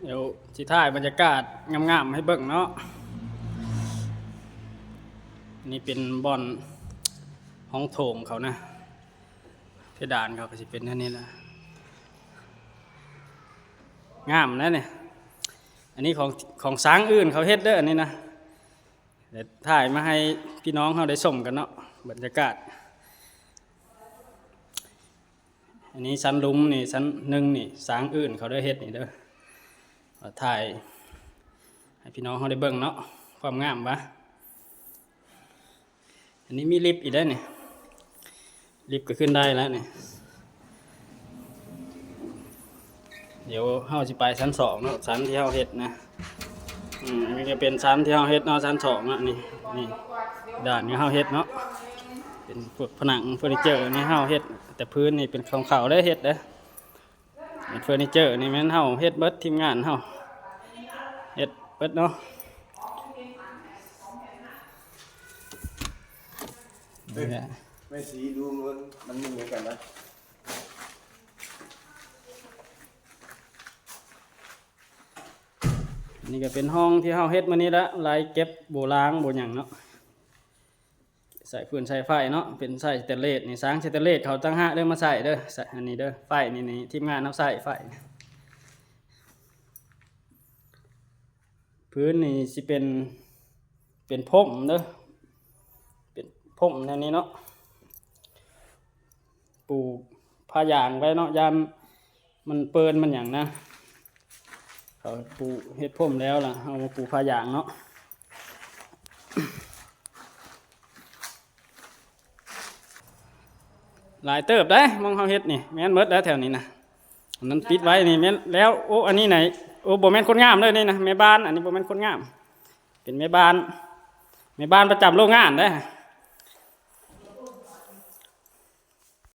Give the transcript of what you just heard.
ດຽວຊິຖ່າຍບັນຍາກາດງາມໆໃຫ້ເບິ່ງເນາະ. ນີ້ເປັນບ່ອນຫ້ອງໂຖງເຂົານະ, ເພດານເຂົາກໍຊິເປັນແນວນີ້ນະ, ງາມນະນີ້. ອັນນີ້ຂອງ ຂອງຊ່າງອື່ນເຂົາເຮັດເດີ ອັນນີ້ນະ. ແລ້ວຖ່າຍມາໃຫ້ພີ່ນ້ອງເຮົາໄດ້ຊົມກັນເນາະ ບັນຍາກາດ. ອັນນີ້ຊັ້ນລຸ່ມນີ້ ຊັ້ນໜຶ່ງນີ້ ຊ່າງອື່ນເຂົາໄດ້ເຮັດນີ້ເດີ, ຖ່າຍໃຫ້ພີ່ນ້ອງເຮົາໄດ້ເບິ່ງເນາະ ຄວາມງາມວ່າ. ອັນນີ້ມີລິບອີກໄດ໋ນີ້, ລິບກໍຂຶ້ນໄດ້ແລ້ວນີ້. ດຽວເຮົາຊິໄປຊັ້ນສອງເນາະ, ຊັ້ນທີ່ເຮົາເຮັດນະ. ອືມ ອັນນີ້ກໍເປັນຊັ້ນທີ່ເຮົາເຮັດເນາະ, ຊັ້ນສອງເນາະ. ນີ້ ນີ້ ດ້ານທີ່ເຮົາເຮັດເນາະ, ເປັນພວກຜະໜັງເຟີນີເຈີນີ້ເຮົາເຮັດ, ແຕ່ພື້ນນີ້ເປັນຂອງເຂົາໄດ້ເຮັດເດ້. ເຟອນີເຈີນີ້ແມ່ນເຮົາເຮັດເບິດ, ທີມງານເຮົາເຮັດເບິດເນາະ. ນີ້ແຫຼະ ແມ່ນສີດູມັນ ມັນບໍ່ເໝືອນກັນນະ. ນີ້ກໍເປັນຫ້ອງທີ່ເຮົາເຮັດມື້ນີ້ລະ, ລາຍເກັບບໍ່ລ້າງບໍ່ຫຍັງເນາະ. ໃສ່ຟືນໃສ່ໄຟເນາະ, ເປັນໃສ່ສະແຕນເລດນີ້, ຊ່າງສະແຕນເລດເຂົາຕ່າງຫາກເດີມາໃສ່ເດີ. ໃສ່ອັນນີ້ເດີ, ໄຟນີ້ ນີ້ທີມງານເຮົາໃສ່ໄຟ. ພື້ນນີ້ຊິເປັນ ເປັນພົມເດີ, ເປັນພົມແນວນີ້ເນາະ. ປູຜ້າຢາງໄວ້ເນາະ, ຢ້ານມັນເປິນມັນຫຍັງນະ. ເຂົາປູເຮັດພົມແລ້ວລະ ເຮົາມາປູຜ້າຢາງເນາະ. ຫຼາຍເຕີບໄດ໋ ໝ່ອງເຮົາເຮັດນີ້ ແມ່ນເໝິດແລ້ວແຖວນີ້ນະ. ອັນນັ້ນປິດໄວ້ນີ້ແມ່ນແລ້ວ. ໂອ້ ອັນນີ້ນະ ໂອ້ ບໍ່ແມ່ນຄົນງາມເດີນີ້ນະ, ແມ່ບ້ານ. ອັນນີ້ບໍ່ແມ່ນຄົນງາມ, ເປັນແມ່ບ້ານ, ແມ່ບ້ານປະຈຳໂຮງງານເດ້.